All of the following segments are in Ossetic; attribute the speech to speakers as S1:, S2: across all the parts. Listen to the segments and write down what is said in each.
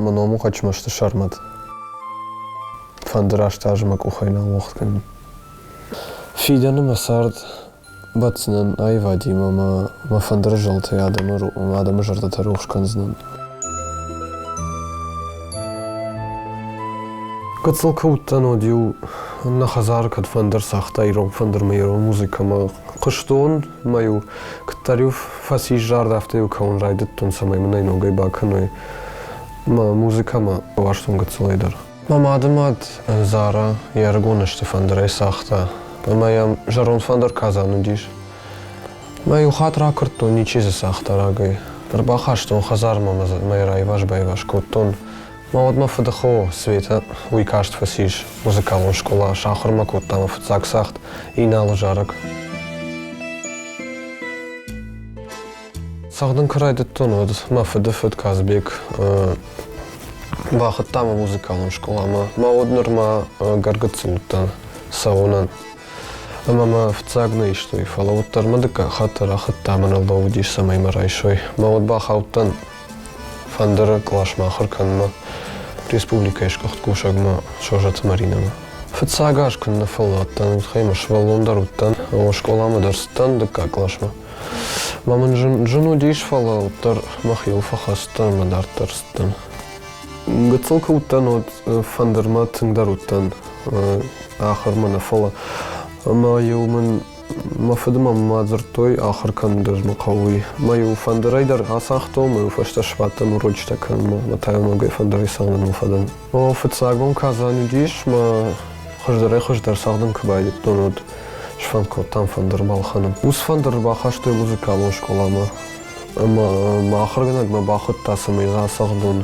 S1: Мӕ ном у Хъӕчмӕзты Сӕрмӕт. Фӕнды раст азы мӕ къухӕй нал уӕгъд кӕнын. Фидӕны мӕ цард бӕтдзынӕн аивадимӕ ӕмӕ мӕ фӕндыры зӕлтӕй адӕмы зӕрдӕтӕ рухс кӕндзынӕн. Гыццыл куы уыдтӕн, уӕд-иу нӕ хӕдзары кӕд фӕндыр цагъта ирон фӕндырмӕ, ирон музыкӕмӕ хъуыстон, ӕмӕ-иу куыддӕр-иу фӕцис зард, афтӕ-иу кӕуын райдыдтон, цӕмӕй мын ӕй ногӕй бакӕной. Мӕ музыкӕмӕ уарзтон гыццылӕй дӕр. Мӕ мады мад Зара йе рыгон азты фӕндырӕй цагъта, ӕмӕ йӕм зӕронд фӕндыр Казан уыдис. Мӕ иу хатт ракуырдтон, ничи дзы цагъта рагӕй. Ӕрбахастон хӕдзармӕ мӕ йӕ раиваз-баиваз кодтон. Мӕ уӕд мӕ фыдыхо Светӕ уый каст фӕцис музыкалон скъола, сахуыр мӕ кодта мӕ фыццаг цагъд Иналы зарӕг. Цӕгъдын куы райдыдтон, уӕд мӕ фыды фыд Казбек бахуыдта мӕ музыкалон скъоламӕ. Мӕ уӕд нырма гӕргыццыл уыдтӕн цӕуынӕн. Ӕмӕ мӕ фыццаг нӕ истой, фӕлӕ уӕддӕр мӕ дыккаг хатт дӕр ахуыдта ӕмӕ ныллӕууыдис, цӕмӕй мӕ райсой. Мӕ уӕд бахаудтӕн фӕндыры къласмӕ ахуыр кӕнынмӕ республикӕйы сгуыхт кусӕгмӕ Созӕты Маринӕмӕ. Фыццаг аз куыннӕ фӕлладтӕн, уый тыххӕй мӕ сывӕллон дӕр уыдтӕн, скъоламӕ дӕр цыдтӕн дыккаг къласмӕ. Мӕ мын зын уыдис, фӕлӕ уӕддӕр мӕхиуыл фӕхӕцыдтӕн ӕмӕ дарддӕр цыдтӕн. Гыццыл куы уыдтӕн, уӕд фӕндырмӕ тынгдӕр уыдтӕн ахуырмӕ нӕ, фӕлӕ ӕмӕ-иу мын мӕ фыды мӕ мад дзырдтой, ахуыр кӕнын дӕр мӕ хъӕуы, уый. Мӕ-иу фӕндырӕй дӕр ацагътон, мӕ-иу фӕстӕ сбадтӕн урочытӕ кӕнынмӕ, мӕ та-иу ногӕй фӕндырӕй цӕгъдыныл фӕдӕн. О, фыццагон Казань уыдис, мӕ хуыздӕрӕй-хуыздӕр цӕгъдын куы байдыдтон, уӕд сфӕнд кодтам фӕндыр балхӕнын. Уыцы фӕндыр бахастой музыкалон скъоламӕ ӕмӕ мӕ ахуыргӕнӕг мӕ бахуыдта, цӕмӕй дзы ацӕгъдон.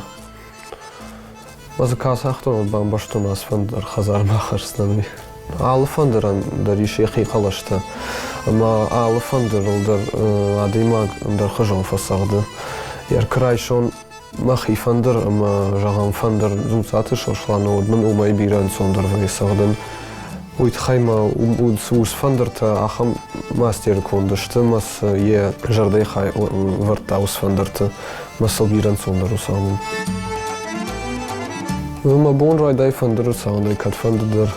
S1: Мӕ дзы кӕцы ацагътон, уӕд бамбӕрстон, ацы фӕндыр хӕдзармӕ хӕсдзынӕн, уый. Алы фӕндырӕн дӕр ис йӕхи хъӕлӕстӕ ӕмӕ алы фӕндырыл дӕр адӕймаг ӕндӕрхуызон фӕцӕгъды. Йе ркуы райсон мӕхи фӕндыр ӕмӕ, зӕгъӕм, фӕндыр Дзуццаты Сосланы, уӕд мын уымӕй бирӕ ӕнцондӕр вӕййы цӕгъдын. Уый тыххӕй ма урс фӕндыртӕ ахӕм мастеры конд сты ӕмӕ сӕ йӕ зӕрдӕйы хай вӕрдта уыцы фӕндырты ӕмӕ сыл бирӕ ӕнцондӕр у цӕгъдын. Мӕ бон райдай фӕндыры цӕгъдынӕй кӕдфӕнды дӕр.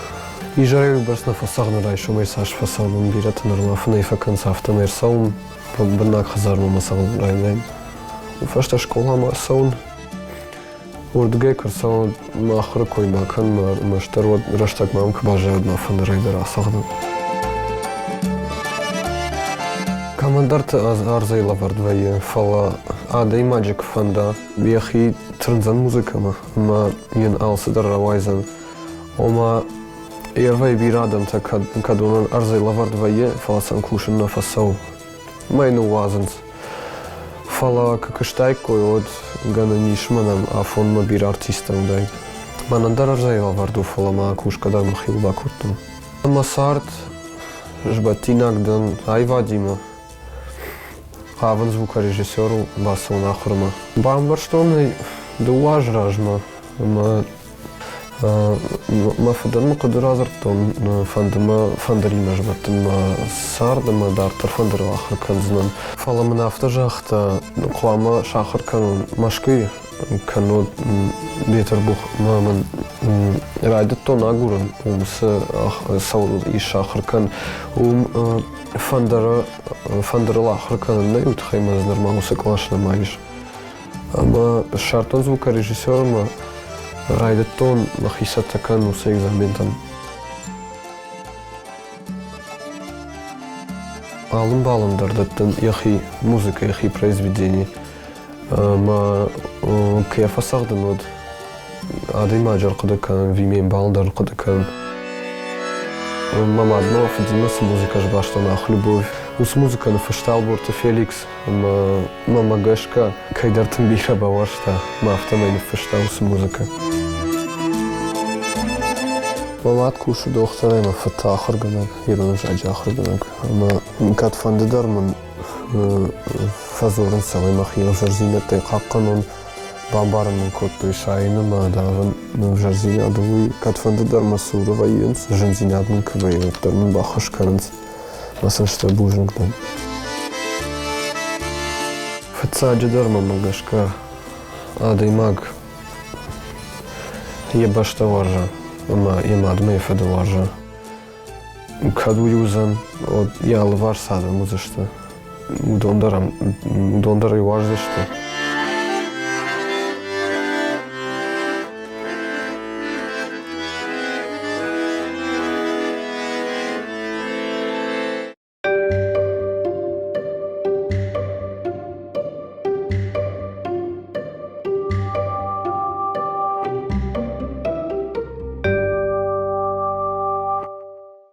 S1: Изӕрӕй уыйбӕрц нӕ фӕцӕгъдын, райсомӕй цас фӕцӕгъдын, бирӕтӕ нырма фынӕй фӕкӕнынц, афтӕмӕй ӕрцӕуын, быннаг хӕдзармӕ мӕ цӕгъдын райдайын. Уый фӕстӕ скъоламӕ ацӕуын. Уырдыгӕй куы рцӕуон, мӕ ахуыры кой ма кӕн, ӕрмӕстдӕр уӕд рӕстӕг мӕм куы баззайа, уӕд мӕ фӕндырӕй дӕр ацӕгъдын. Кӕмӕндӕрты ӕрдзӕй лӕвӕрд вӕййы, фӕлӕ адӕймаджы куы фӕнда, йӕхи тырндзӕн музыкӕмӕ ӕмӕ йын алцыдӕр рауайдзӕн. Ома, Ервӕй бирӕ адӕмтӕ кӕд уымӕн ӕрдзӕй лӕвӕрд вӕййы, фӕлӕ сӕм кусын нӕ фӕцӕуы. Мӕй ныууадзынц. Фӕлӕ куы куыстаиккой, уӕд гӕнӕн ис мӕнӕн афонмӕ бирӕ артисттӕ уыдаид. Мӕнӕн дӕр ӕрдзӕй лӕвӕрд у, фӕлӕ ма кусгӕ дӕр мӕхиуыл бакодтон. Мӕ цард сбӕттинаг дӕн аивадимӕ. Хъавын звукорежиссерыл бацӕуын ахуырмӕ. Бамбӕрстон ӕй дыууӕ азы размӕ ӕмӕ Мӕ фыдӕн мӕ хъуыды радзырдтон, фӕнды мӕ фӕндыримӕ сбӕттын мӕ цард ӕмӕ дарддӕр фӕндырыл ахуыр кӕндзынӕн. Фӕлӕ мын афтӕ загъта, хъуамӕ сахуыр кӕнон Мӕскуыйы, кӕннод Бетъырбухмӕ мын райдыдтон агурын, уым цы цӕуыл ис сахуыр кӕн, уым фӕндырыл ахуыр кӕнын нӕй, уый тыххӕй мӕ нырма уыцы кълас нӕма ис. Ӕмӕ ссардтон звукорежиссермӕ, райдыдтон мӕхи цӕттӕ кӕнын уыцы экзаментӕм. Алы-балым дӕр дӕттын йӕхи музыкӕ, йӕхи произведени. Ӕмӕ куы йӕ фӕцӕгъдын, уӕд адӕймаджы ӕрхъуыды кӕнын, ӕви ме мбал дӕр ӕрхъуыды кӕнын. Мӕ мад мӕ фыдимӕ цы музыкӕ сбастон, Ах, любовь, уыцы музыкӕ ныффыста Ӕлборты Феликс. Ӕмӕ мӕмӕ гӕсгӕ кӕйдӕр тынг бирӕ бауарзта, мӕ афтӕмӕй ныффыста уыцы музыкӕ. Мӕ мад кусы дохтырӕй, мӕ фыд та ахуыргӕнӕг, ирон ӕвзаджы ахуыргӕнӕг. Ӕмӕ кӕдфӕнды дӕр мын фӕдзурынц, цӕмӕй мӕхи ӕвзӕрдзинӕдтӕй хъахъхъӕнон, бамбарын мын кодтой сайын ӕмӕ давын ӕвзӕрдзинад у, уый. Кӕдфӕнды дӕр мӕ цуры вӕййынц, зындзинад мын куы вӕййы, уӕддӕр мын баххуыс кӕнынц. Мӕ цӕстӕ бузныг дӕн. Фыццаджыдӕр мӕмӕ гӕсгӕ, адӕймаг Йӕ бӕстӕ уарза ӕмӕ йӕ мадмӕ йӕ фыды уарза. Кӕд уый уыдзӕн, уӕд йӕ алыварс адӕм уыдзысты. Уыдон дӕр ӕй уарздзысты.